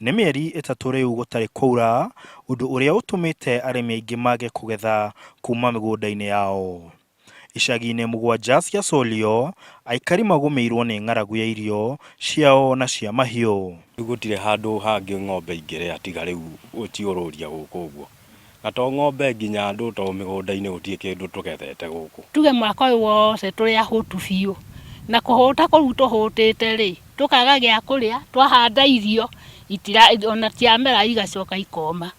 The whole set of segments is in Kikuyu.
Nĩ mĩeri ĩtatũ rĩu gũtarĩ kwaura, ũndũ ũrĩa ũtũmĩte arĩmi aingĩ mage kũgetha kuma mĩgũnda-inĩ yao. Icagi-inĩ mũgwanja cia Solio, aikari magũmĩirwo nĩ ng'aragu ya irio ciao na cia mahiũ. Rĩu gũtirĩ handũ hangĩ ng'ombe ingĩrĩa tiga rĩu gũtiũrũria gũkũ ũguo. Na to ng'ombe nginya andũ tondũ mĩgũnda-inĩ gũtirĩ kĩndũ tũgethete gũkũ. Tuge mwaka ũyũ wothe tũrĩ ahũtu biũ, na kũhũta kũu tũhũtĩte rĩ, tũkaga gĩa kũrĩa, twahanda irio ona ciamera igacoka ikoma.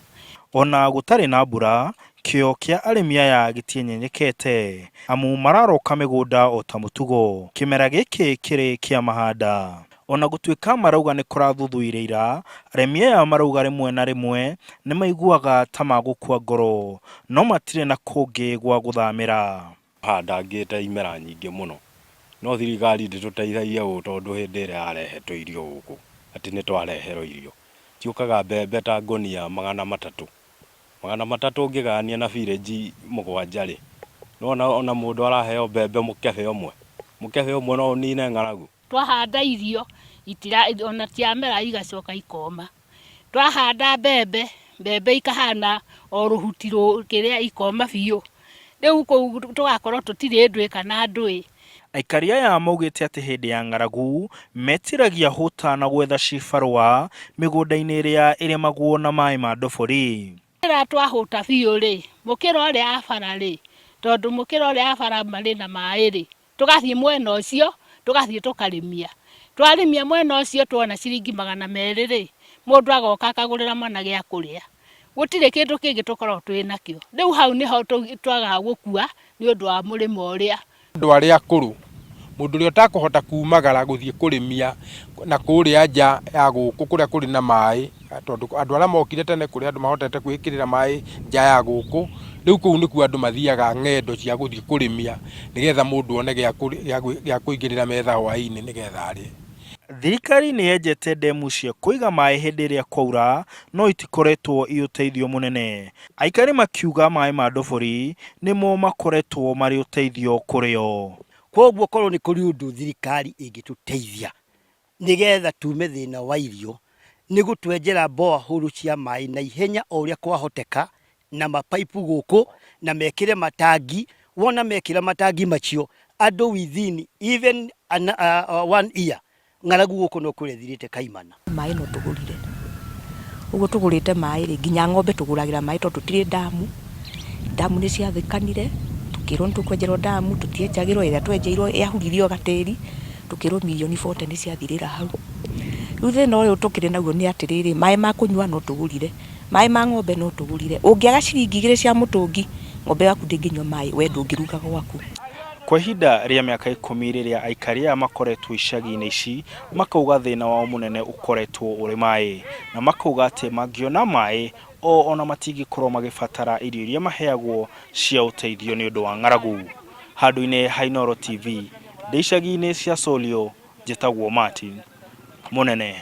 Ona gũtarĩ na mbura, kĩo kĩa arĩmi aya gĩtienyenyekete amu mararoka mĩgũnda o ta mũtugo kĩmera gĩkĩ kĩrĩ kĩa mahanda. Ona gũtuĩka marauga nĩ kũrathuthuire ira, arĩmi aya marauga rĩmwe na rĩmwe nĩ maiguaga ta magũkua ngoro no matirĩ na kũngĩ gwa gũthamĩra. Handangĩte imera nyingĩ mũno, no thirikari ndĩtũteithagia ũũ tondũ hĩndĩ ĩrĩa yarehetwo irio gũkũ, atĩ nĩ twareherwo irio, ciũkaga mbembe ta ngũnia 300. 300 ũngĩgayania na village mũgwanja-rĩ, nĩwona ona mũndũ araheo mbembe mũkebe ũmwe, mũkebe ũmwe no ũnine ng'aragu? Twahanda irio ona ciamera igacoka ikoma. Twahanda mbembe, mbembe ikahana o rũhuti kĩrĩa ikoma biũ. Rĩu kũu tũgakorwo tũtirĩ ndũĩ kana ndũĩ. Aikari aya maugĩte atĩ hĩndĩ ya ng'aragu metiragia hũta na gwetha cibarũa mĩgũnda-inĩ ĩrĩa ĩrĩmagwo na maĩ ma ndobori. Rĩrĩa twahũta biũ rĩ, mũkĩra ũrĩa wa bara rĩ, tondũ mũkĩra ũrĩa wa bara marĩ na maĩ rĩ, Tũgathiĩ mwena ũcio, tũgathiĩ tũkarĩmia. Twarĩmia mwena ũcio tuona ciringi 200-rĩ, mũndũ agoka akagũrĩra mwana gĩa kũrĩa. Gũtirĩ kĩndũ kĩngĩ tũkoragwo twĩ nakĩo. Rĩu hau nĩho twagaga gũkua nĩ ũndũ wa mũrĩmo ũrĩa. Andũ arĩa akũrũ, mũndũ ũrĩa ũtakũhota kumagara gũthiĩ kũrĩmia na kũrĩa nja ya gũkũ kũrĩa kũrĩ na maĩ, tondũ andũ arĩa mokire tene kũrĩ andũ mahotete kwĩĩkĩrĩra maĩ nja ya gũkũ, rĩu kũu nĩkuo andũ mathiaga ng'endo cia gũthiĩ kũrĩmia nĩgetha mũndũ one gĩa kũigĩrĩra metha hwaĩ-inĩ nĩgetha arĩe. Thirikari nĩ yenjete ndemu cia kũiga maĩ hĩndĩ ĩrĩa kwaura no itikoretwo i ũteithio mũnene. Aikari makiuga maĩ ma ndobori nĩmo makoretwo marĩ ũteithio kũrĩ o. Kwoguo korwo nĩ kũrĩ ũndũ thirikari ĩngĩtũteithia nĩgetha tume thĩna wa irio nĩ gũtwenjera borehole cia maĩ na ihenya o ũrĩa kwahoteka na mabaibũ gũkũ na mekĩre matangi. Wona mekĩra matangi macio andũ within even an, one year ng'aragu gũkũ no kũrĩa ĩthirĩte kaimana. Maĩ no tũgũrire. Ũguo tũgũrĩte maĩ rĩ, nginya ng'ombe tũgũragĩra maĩ tondũ tũtirĩ ndamu. Ndamu nĩ ciathĩkanire, tũkĩrwo nĩ tũkwenjerwo ndamu, tũtienjagĩrwo, ĩrĩa twenjeirwo yahuririo gatĩri, tũkĩrwo mirioni 40 nĩ ciathirĩra hau. Rĩu thĩna ũyũ tũkĩrĩ naguo nĩ atĩrĩrĩ, maĩ ma kũnyua no tũgũrire, maĩ ma ng'ombe no tũgũrire. Ũngĩaga ciringi igĩrĩ cia mũtũngi, ng'ombe yaku ndĩngĩnyua maĩ, we ndũngĩruga gwaku. Kwa ihinda rĩa mĩaka ikũmi rĩrĩa aikari aya makoretwo icagi-inĩ ici, makauga thĩna wao mũnene ũkoretwo ũrĩ maĩ, na makauga atĩ mangĩona maĩ o ona matingĩkorwo magĩbatara irio iria maheagwo cia ũteithio nĩ ũndũ wa ng'aragu. Handũ-inĩ ha Inooro TV, ndĩ icagi-inĩ cia Solio, njĩtagwo Martin Mũnene.